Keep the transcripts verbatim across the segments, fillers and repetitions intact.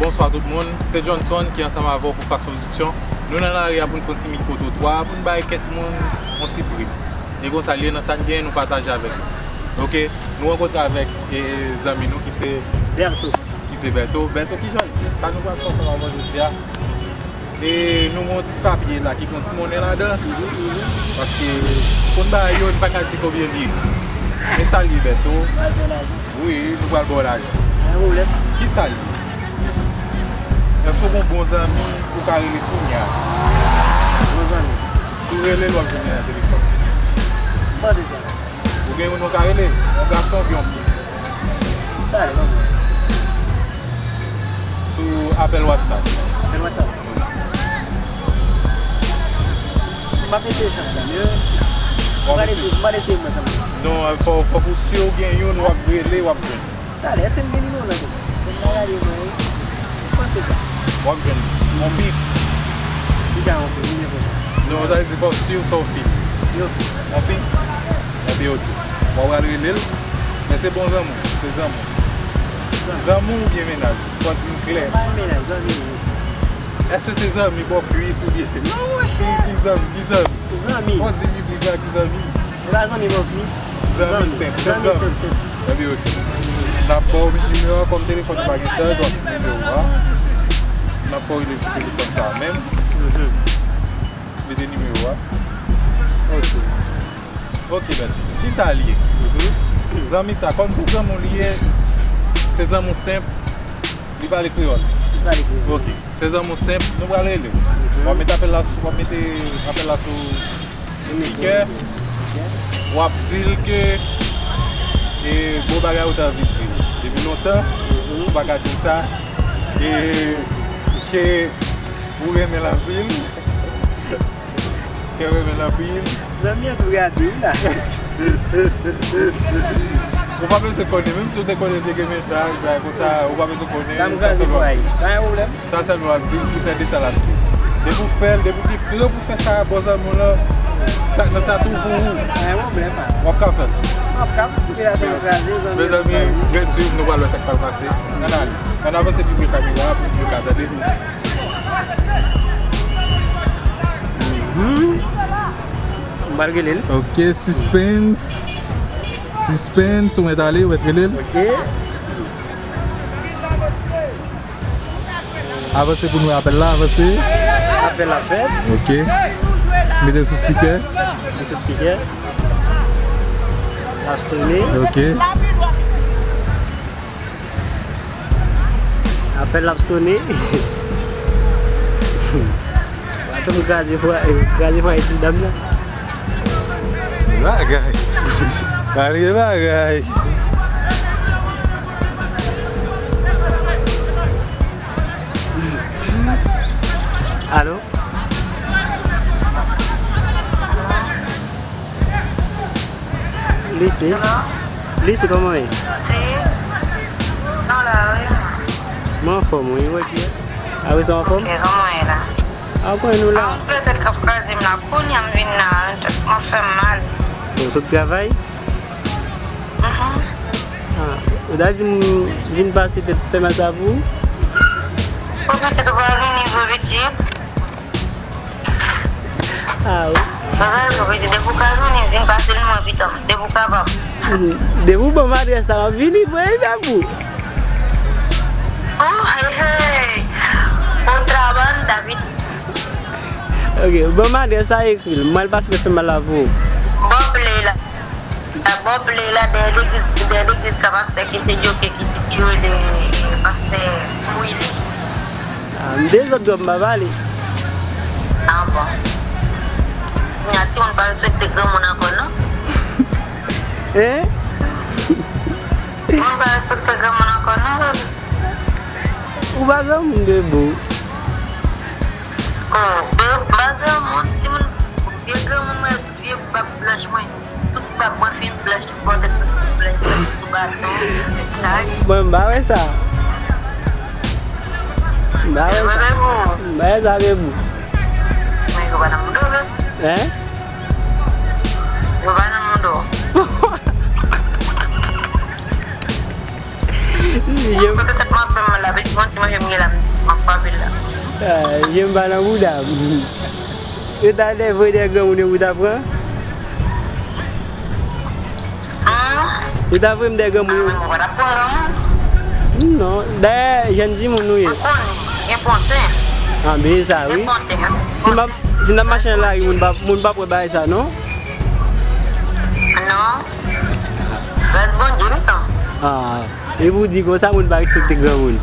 Bonswa tout moun, se Johnson ki ansanm avè w pou Fast Production. Nou nan lari a pou n fè yon ti mikwo twotwa, pou n bay kèk moun yon ti pri. E konsa l ye, nan sa n gen, nou pataje avèk nou. Oke, nou rankontre avèk, e, zanmi nou ki se Berto. Ki se Berto. Berto, kijan l ye? Sa nou pral fè ansanm avè w jodi a. E nou gen yon ti papye la ki gen yon ti monnen ladan. Paske pou n bay yo, n pa ka di konbyen li ye. Men sa l ye, Berto. Wi, nou pral ba w lajan. Kisa l ye? Èske w gen yon bon zanmi ou ka rele kounye a? Bon zanmi. Si w rele l, w ap jwenn li nan telefòn. Ou gen youn ou ka rele? Yon gason oubyen yon fi? Talè, mwen. Sou apèl WhatsApp. Apèl WhatsApp. M ap eseye chans la, men m pral eseye, m pral eseye mwen kanmenm. Non, fò, fò pou si w gen youn, w ap rele, w ap jwenn. Talè, èske m gen nimewo l ankò? Fò m al gade mwen, wi. M panse pa. W ap jwenn yon fi. Li ka yon fi, li nenpòt. Non, sa vle di fò si w se yon fi. Yon fi. Yon fi? Yon fi, oke. W ap al rele l. Men se bon zanmi w, se zanmi w. Zanmi w oubyen mennaj ou? Fò di m klè. Pa menaj, zanmi m. Èske se zanmi bò kwis oubyen? Non, monchè. Ki, ki zanmi, ki zanmi? Zanmi. Fò di piblik la ki zanmi. E pa zanmi bò kwis. Zanmi senp, senp zanmi. Zanmi senp, senp. Epi, oke. N ap ba w nimewo a, kòm telefòn ou pa gen chaj, w ap nimewo a. N ap fè w rele sou telefòn sa a menm. Mhm. Mete nimewo a. Oke. Oke, bèl. Kisa l ye? Mhm. Zanmi sa, kòm se zanmi w li ye, se zanmi w senp, li pale kreyòl. Li pale kreyòl. Oke. Se zanmi w senp, nou pral rele w. Mhm. W ap mete apèl la sou, w ap mete apèl la sou spikè. Ok. W ap di l ke, e, gon bagay ou te anvi di l depi lontan, mhm, ou pa ka di l sa, e ke ou renmen l anpil, ke ou renmen l anpil. Zanmi an tou gade wi la. Ou pa bezwen konnen, menm si w te konnen te gen mennaj, bagay konsa, ou pa bezwen konnen. Dam sa kraze sèlman. Pway, pa gen pwoblèm. Sa sèlman w ap di l, ki fè de sa l ap di. Depi w fè l, depi w gen kran pou fè sa a bò zanmi w lan, sa, nan sa tou pou ou. Pa gen pwoblèm, pa. W ap ka fè l. W ap ka, pou relasyon an kraze, zanmi an. Mezanmi, ret swiv, nou pral wè sa k pral pase. Ann ale. Ann avanse pi pre kamera a pou yo ka tande nou. Mhm. M pral rele l. Ok, suspense. Suspense, ou mèt ale, ou mèt rele l. Ok. Avanse pou nou wè apèl la, avanse. Apèl la fèt. Ok. Mete sou spikè. Mete sou spikè. L ap sone. Ok. Apèl la ap sone. Atò m kraze fwa, kraze fwa eti dam nan. Bagay. Pale bagay. Alo? Lucy? Hello? Lucy, kòman w ye? Nan lari. Mwen anfòm, wi, ou wè ki? A wi, sa w anfòm? Ok, kòman w ye la? A, mwen nou la. A, petèt k ap kraze m la. Kounye a m vin la, tèt mwen fè m mal. Bon, w sot travay? Mhm. A, ou ta di m vin pase tèt fè mal sa pou ou? Bon, pitit, ou pa vini vre, pitit. A, wi. Bagay yo, pitit, depi w ka vini, vin pase l mwen pitan, depi w kapab. Depi w ban m adrès la, m ap vini, mwen, e mèm ou. Oh, hey, hey. Kontrabanda, pitit. Ok, ban m adrès la, ekri l. Mwen al pase tèt fè mal la pou ou. Bòb Ley la. Bòb Ley la, dèyè legliz, dèyè legliz ka pastè ki se Djoké ki si, ki rele pastè Willy. A, m dezòd, m pa pale. A bon. Nya timoun pa respekte granmoun ankò, non? Hein? Timoun pa respekte granmoun ankò, non, baby? Ou pa granmoun de bon. Oh, m pa granmoun, timoun, vye granmoun mwen, vye bab blanch mwen. Tout bab mwen fin blanch, tout bòtèt mwen fin blanch, blanch sou baton, chay. Mwen, m pa wè sa. M pa wè sa. M pa wè sa, men bon. Men yo pa nan mouda w, men. Hein? Yo pa nan mouda w. Vin manti manje m gen la, m ap frape l la. Ah, je m pa nan bouda m. Yo ta dè voye dèyè granmoun yo pou ta pran? Hum? Yo ta voye m dèyè granmoun yo? Ah, mwen pa t ap pran granmoun. Non, dayè, jèn timoun nou ye. Mwen konnen, gen pwoblèm. Ah, men sa, wi. Gen pwoblèm. Si m ap, si m ap mache nan lari, moun pa, moun pa pran bagay sa, non? Non. Rès Bondye, m tan. Ah. Epi w di konsa moun pa respekte granmoun.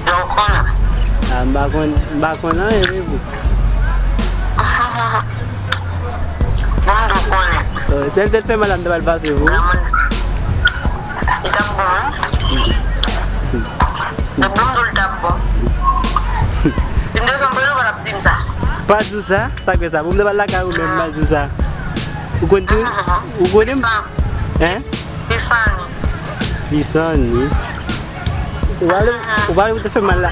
Donk, konnen. Ah, m pa konn, m pa konn anyen, men bon. Bon, m di w konnen. Euh, sèl tèt fè mal la m ta pral pase pou ou. Granmoun. Li t ap bon, wi. Bon, m di w l t ap bon. Si m te janm pran l, ou pa t ap di m sa. Pa di w sa? Sa k fè sa? Pou m te pral lakay ou menm, m al di w sa. Ou konn tou? Ou konnen m? Hein? Pisani. Pisani. Ou pa vle, ou pa vle pou tèt fè mal la.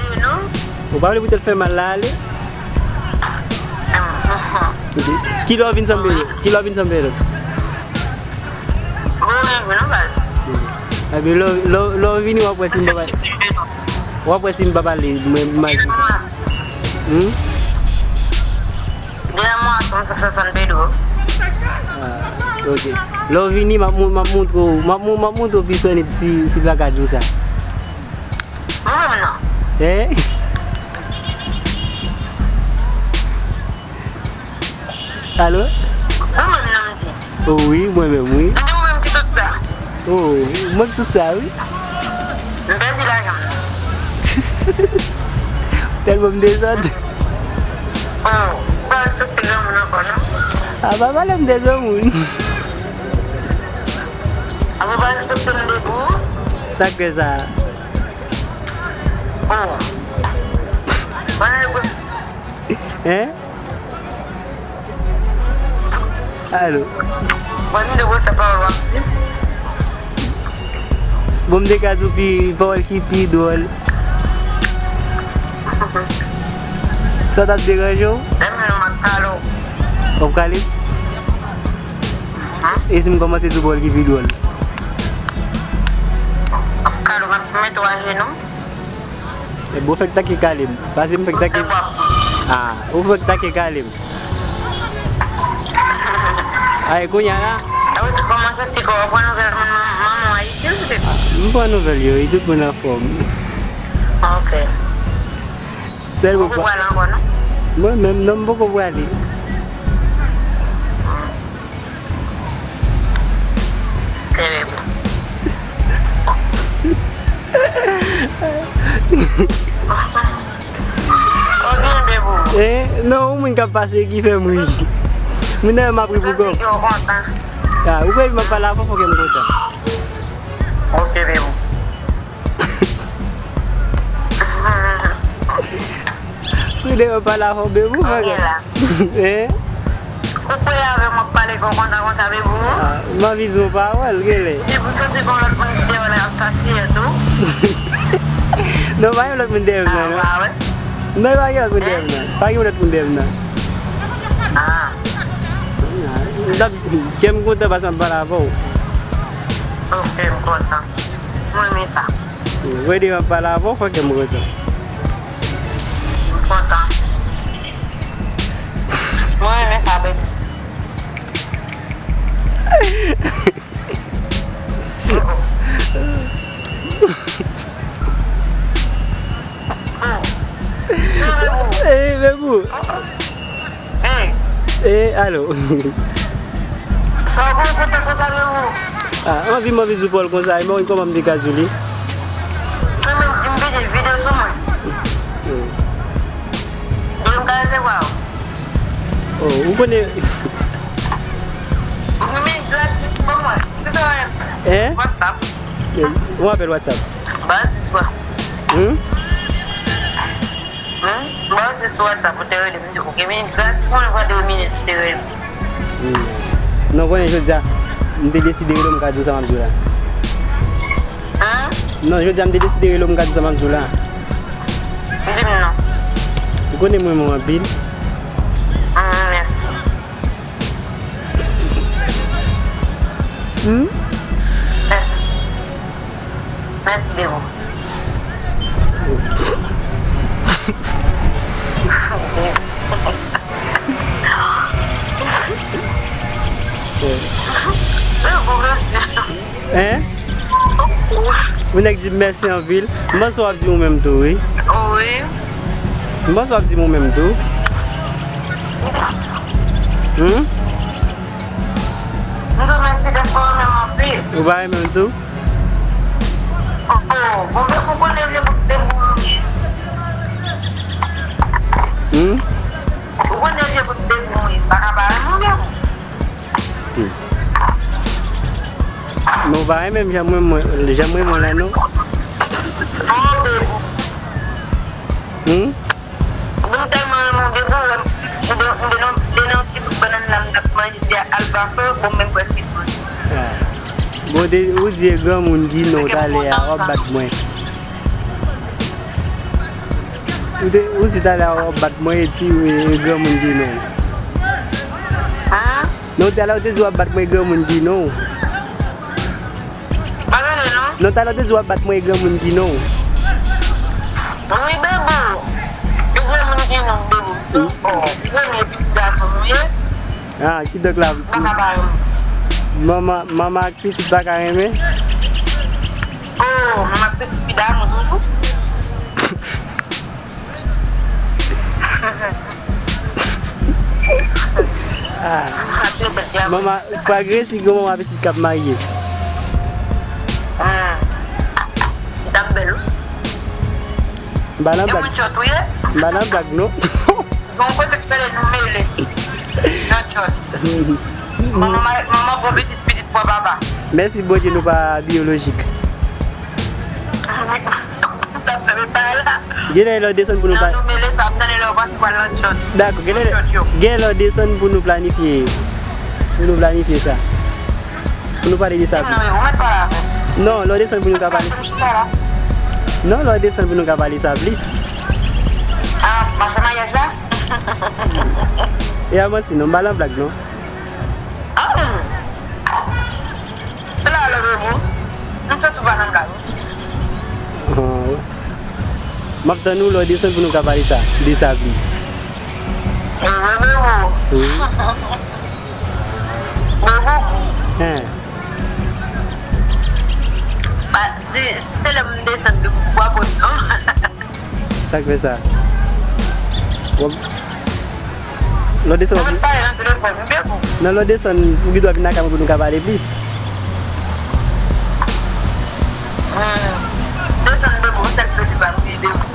Ou pa vle pou tèt fè mal la ale? Ok. Kilè w vin San Pedro? Kilè w vin San Pedro? Ebyen, lè, lè, lè w vini, w ap wè si m pa pale. W ap wè si m pa pale, mwen, m al di. Hmm? Depi mwa sa, m fèk sot San Pedro. Ah, ok. Lè w vini, m ap mou-, m ap montre w, m ap mou-, m ap montre w Pisani si, si l pa ka di w sa. Mwen menm non. Eh? Alo? Mwen menm non, m di. Oh, wi, mwen menm, wi. M di mwen menm ki tout sa. Oh, mwen ki tout sa, wi. M pèdi lajan m. Tèlman m dezòd. Oh, ou pa respekte granmoun ankò, non? A, pa pale m de granmoun. A, ou pa respekte m de gwo? Sa k fè sa? Oh. Mwen, Hein? Alo. Mwen, m te wè sa pawòl w ap di. Bon, m te ka di w pi, pawòl ki pi dwòl. Sa t ap deranje w? Lè m nan m ap kale w. W ap kale? E si m kòmanse di w pawòl ki pi dwòl? M ap kale w, m ap mete w ajenou. Ebyen, ou fèk take kale m. Paske m fèk take. Ah, ou fèk take kale m. Ay, kounye a la. Ou kòman santi kò w? Ou pran nouvèl manman w Ayiti, ou se? M pran nouvèl yo, wi, tout moun anfòm. Ok. Sèl ou poko prale ankò, non? Mwen menm, non, m poko prale. Trè byen. Konbyen de pou ou? Eh, non, yon moun k ap pase ki fè m ri. Moun nan, m ap ri pou kò m. Ou kontan? Ah, ou kwè m ap pale avè w, fòk m kontan. Ok, bebou. Kou de yo pale avè w, bebou, fè gen la. Eh? Ou kwè avè m w ap pale kon kontan konsa, bebou? Ah, m anvi di w pawòl, genlè. Depi w santi gon lòt moun ki dèyè w la, y ap sa fiyè tou. Non, pa gen lòt moun dèyè m nan, non. Ah, pa vre? Non, pa gen lòt moun dèyè m nan. Pa gen lòt moun dèyè m nan. Ah. M t ap, kè m kontan paske m ap pale avè w. Ok, m kontan. Mwen renmen sa. Wè depi m ap pale avè w, fò kè m kontan. M kontan. Mwen renmen sa, baby. Ey, bebou. Hey. Eh, alo. Sa w konn kontan konsa, bebou? Ah, anvi m anvi di w pawòl konsa, e mwen kòman m te ka di w li? Mwen menm, di m pede vide sou mwen. Hmm. Depi m ka resevwa w. Oh, ou konnen. Ou gen men gratis pou mwen. Ki sa w ap fè? Hein? WhatsApp. Eh, ou apèl WhatsApp? Ba sis mwen. Hmm? Hmm? Ba sis sou WhatsApp, ou te rele m, m di, ok, minit gratis, mwen pran de minit, ou te rele m. Hmm. Non, konnen jodi a, m te deside rele w, m ka di w sa m ap di w la. Hein? Non, jodi a, m te deside rele w, m ka di w sa m ap di w la. Di m non. Ou konnen m renmen w anpil. Hmm, mèsi. Hmm? Mèsi. Mèsi, Bebou. Bebou, mèsi. Hein? Ou nèk di m mèsi anpil. M panse w ap di m ou menm tou, wi. Wi. M panse w ap di m ou menm tou. Hmm? M di w mèsi dèske w renmen m anpil. Ou pa renmen m tou? Oh, oh, bon, men ou konnen vye bout de moun ou ye. Hmm? Ou konnen vye bout de moun ou ye. M pa ka pa renmen w, Bebou. Hmm. Men w pa renmen m jan mwen, mwen, jan mwen, mwen la, non? Oh, Bebou. Hmm? Bon, m tèlman renmen w, Bebou, m te, m te nan, m te nan yon ti bout bannann la, m t ap manje, se albaso, bon, m menm prèske pran. Ah. Bon, de, ou di e granmoun ki non talè a, w ap bat mwen. Ou te, ou di talè a, w ap bat mwen, e ti, e, e granmoun ki non. Ah? Non, talè a ou te di w ap bat mwen, e granmoun ki non. Pa tande non. Non, talè ou te di w ap bat mwen, e granmoun ki non. Wi, Bebou. E granmoun ki non, Bebou. Oh, premye pitit gason nou ye. Ah, kidonk la, manman, manman ak pitit pa ka renmen? Oh, manman ak pitit pi damou toujou. Ah. Manman, pa gresi, gen manman pitit k ap marye. Hmm. Dam bèl, wi. M pa nan blag. M pa nan blag, non. Gon kote k pale nou mele. Nan tchòt. Manman, manman, bon pitit, pitit, pran papa. Mèsi Bondye, nou pa biyolojik. Genlè lè w desann pou nou pa... Dakò, genlè, genlè lè w desann pou nou planifye. Pou nou planifye sa. Pou nou pale de sa plis. Non, lè w desann pou nou ka pale. Non, lè w desann pou nou ka pale sa plis. Ah, mache maryaj la? E a manti, non, m pa nan blag, non. Ah, hmm. Se la lè Bebou. M santi w pa nan kay. Ah, wi. M ap tann ou lè w desann pou nou ka pale sa, de sa plis. E vre, Bebou. Wi. Bebou. Hein. Pa, se, se lè m desann Bebou pou w aprann, non. Sa k fè sa? W ap, lè w desann, w ap vin? Mwen pale nan telefòn, m byen bon. Non, lè w desann, ou gen dwa vin lakay mwen pou nou ka pale plis. Hmm. Desann, Bebou, m sèl pedi pa m, Bebou.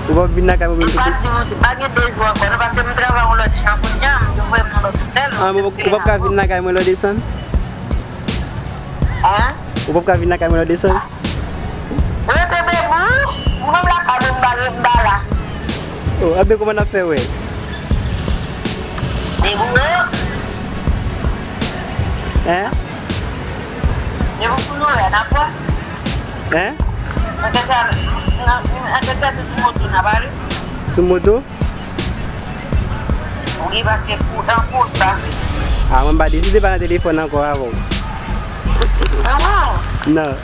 Ou p ap vin lakay mwen pou nou... M pa di, m pa gen de jou ankò, non, paske m travay yon lòt jan kounye a, m te voye m nan lòt otèl. Ah, ou p ap ka vin lakay mwen lè w desann? Hein? Ou p ap ka vin lakay mwen lè w desann? Rete Bebou, ou menm lakay ou m pa, m pa la. Oh, anben kòman n ap fè wè? Bebou, oh. Hein? Bebou pou nou wè, n ap wè. Hein? Entèse, entèse sou moto n ap ale. Sou moto? Wi, paske kou, an kou l pase. Ah, mwen pa deside pa nan telefòn ankò avè w. Ah. Non.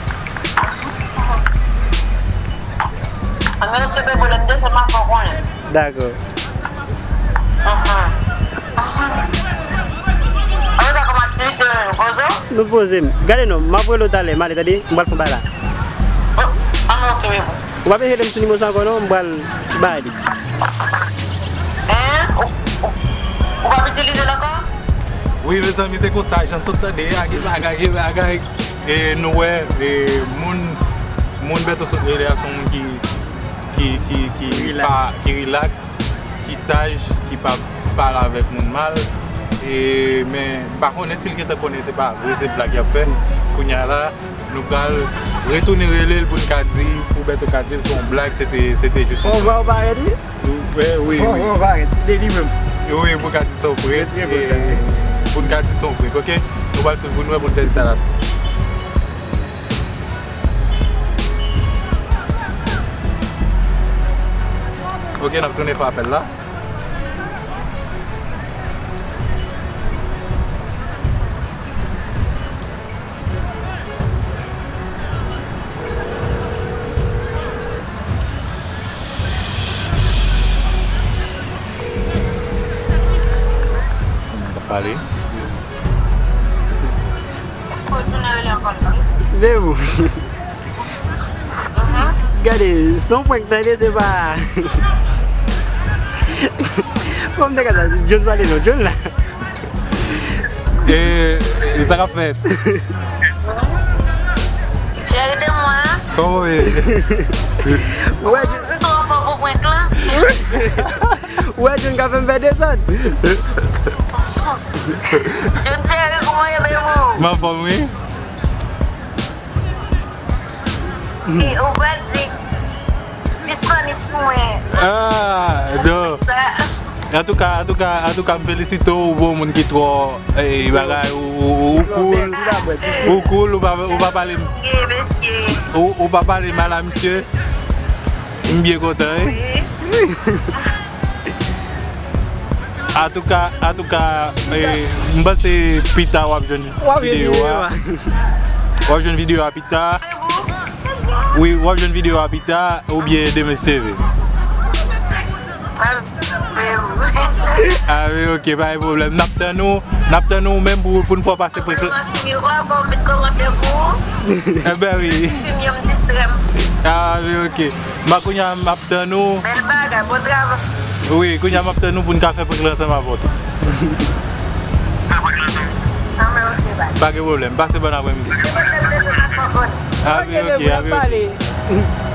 Anben, ok, Bebou, lè m desann, m ap fè w konnen. Dakò. Mhm. Mhm. Anben, sa kòman aktivite nou poze w? Nou poze m. Gade non, m ap rele w talè, m ale, tande, m pral fè yon bagay la. Oh, anben, ok, Bebou. Ou pa bezwen rele m sou nimewo sa ankò non, m pral bay li. Hein? Ou, ou, ou p ap itilize l ankò? Wi, mezanmi, se konsa, jan sot tande a, gen bagay, gen bagay. E nou wè, e moun, moun Bèto sot rele a, se yon moun ki, ki, ki, ki pa, ki rilaks, ki saj, ki pa pale avèk moun mal. E, men, m pa konnen si l gentan konnen se pa vre, se blag y ap fè. Kounye a la, nou pral retounen rele l pou n ka di, pou Bèto ka di l se yon blag, se te, se te jis yon... Fò vwa w parèt, wi. Wi, wi, wi. Fò vwa w parèt, se te li menm. Wi, pou n ka di sa w prèt. Pou n ka di sa w prèt, ok? Nou pral swiv pou n wè pou n tèl sa l ap di. Ok, n ap tounen fè apèl la. Pale. Fò tounen rele ankò non. Debout. Gade, se yon prank tande, se pa. Kòm te ka sa, John pale non, John la. E, e sa k ap fèt? Cheri de mwen. Kòman w ye? Wè, m twò fò pou prank lan. Wè, John ka fè m fè dezòd. John cheri, kòman w ye, bebou? M anfòm, wi. E, ou pral di, Miss Fanny pou mwen. Ah, non. Sa. Antouka, antouka, antouka, m felisite w, ou bon moun ki twò, eh, bagay, ou, ou, ou cool. Ou cool, ou pa, ou pa pale. Mesye, mesye. Ou, ou pa pale mal a misye. M byen kontan, wi. Wi. Antouka, antouka, eh, m panse pita w ap jwenn videyo a. W ap jwenn videyo a pita. Wi, w ap jwenn videyo a pita oubyen demen si Dye vle. Ah wi, ok, pa gen pwoblèm. N ap tann ou, n ap tann ou menm pou, pou n fè w pase prank lan. Enben wi. Ah wi, ok. Ma kounye a m ap tann ou. Bèl bagay, bon travay. Wi, kounye a m ap tann ou pou n ka fè prank lan ansanm avè w tou. Anben, ok, bye. Pa gen pwoblèm. Pase bòn aprèmidi. Ah wi, ok, ah wi, ok.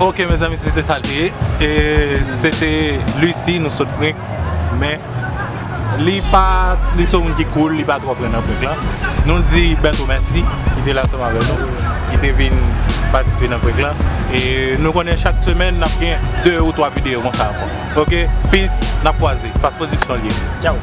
Ok, mezanmi, se te sa l te ye. E se te Lucie, nou sot prank. Men, li pa, li se yon moun ki cool, li pa twò pran nan prank lan. Nou di Bèto mèsi, ki te la ansanm avè nou, ki te vin patisipe nan prank lan. E nou konnen chak semèn, n ap gen de ou twa videyo konsa ankò. Ok, peace, n ap kwaze. Pas Production l ye. Tchaw.